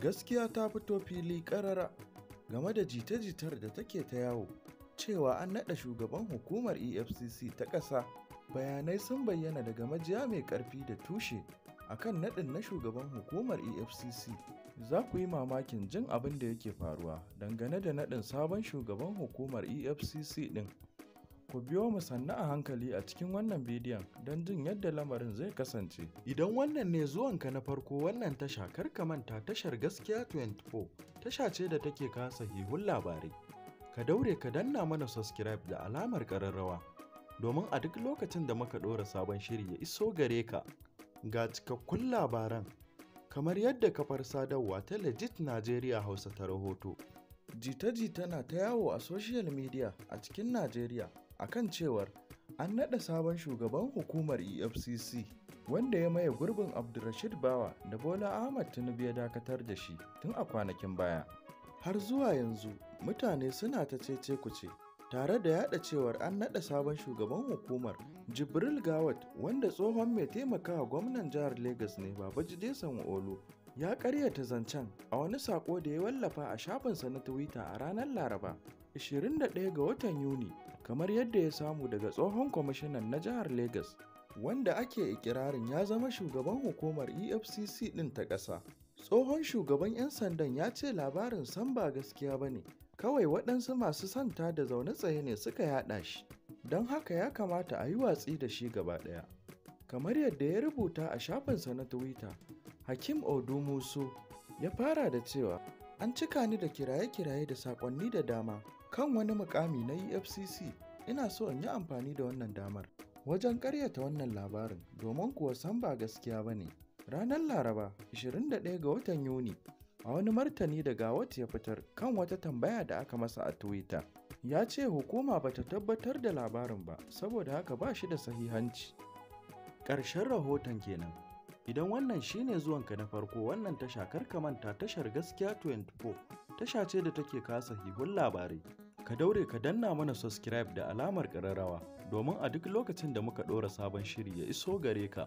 Gaskiya ta fito fili ƙarara game da jita-jitar da take ta yawo cewa an naɗa shugaban hukumar EFCC ta ƙasa. Bayanai sun bayyana daga majiya mai ƙarfi da tushe akan naɗin na shugaban hukumar EFCC. Za ku yi mamakin jin abin da yake faruwa dangane da naɗin sabon shugaban hukumar EFCC ɗin. Ku biyo mu sannu a hankali a cikin wannan bidiyon don jin yadda lamarin zai kasance. Idan wannan ne zuwanka na farko wannan tasha, kar ka manta, tashar Gaskiya 24 tasha ce da take kawo sahihun labarai. Ka daure ka danna mana subscribe da alamar ƙararrawa domin a duk lokacin da muka ɗora sabon shiri ya iso gare ka. Ga cikakkun labaran kamar yadda kafar sadarwa ta Legit Nigeria Hausa ta rahoto. Jita-jita na ta yawo a social media a cikin Najeriya akan cewar an naɗa sabon shugaban hukumar EFCC wanda ya maye gurbin Abdulrashid Bawa da Bola Ahmad Tinubu ya dakatar da shi tun a kwanakin baya. Har zuwa yanzu mutane suna ta cece kuce tare da yada cewar an naɗa sabon shugaban hukumar, Jibril Gawat, wanda tsohon mai taimakawa gwamnan jihar Legas ne, Babajide Sanwo-Olu, ya karyata zancen a wani sako da ya wallafa a shafinsa na Twitter a ranar Laraba 21 ga watan Yuni. Kamar yadda ya samu daga tsohon kwamishinan na jihar Legas wanda ake ikirarin ya zama shugaban hukumar EFCC ɗin ta ƙasa, tsohon shugaban 'yan sandan ya ce labarin san ba gaskiya ba ne, kawai waɗansu masu santa da zaune tsaye ne suka yaɗa shi, don haka ya kamata a yi watsi da shi gaba ɗaya. Kamar yadda ya rubuta a shafinsa na Twitter, Hakim Odumusu ya fara da cewa, "An cika ni da kiraye-kiraye da sakonni da dama kan wani mukami na EFCC. Ina so in yi amfani da wannan damar wajen karyata wannan labarin, domin kuwa san ba gaskiya ba ne." Ranar Laraba 21 ga watan Yuni, a wani martani da Gawat ya fitar kan wata tambaya da aka masa a Twitter, ya ce hukuma bata tabbatar da labarin ba, saboda haka ba shi da sahihanci. Ƙarshen rahoton kenan. Idan wannan shine zuwanka na farko wannan tasha, kar ka manta, tashar Gaskiya 24 tasha ce da take kawo sahihun labarai. Ka daure ka danna mana subscribe da alamar ƙararrawa domin a duk lokacin da muka ɗora sabon shiri ya iso gare ka.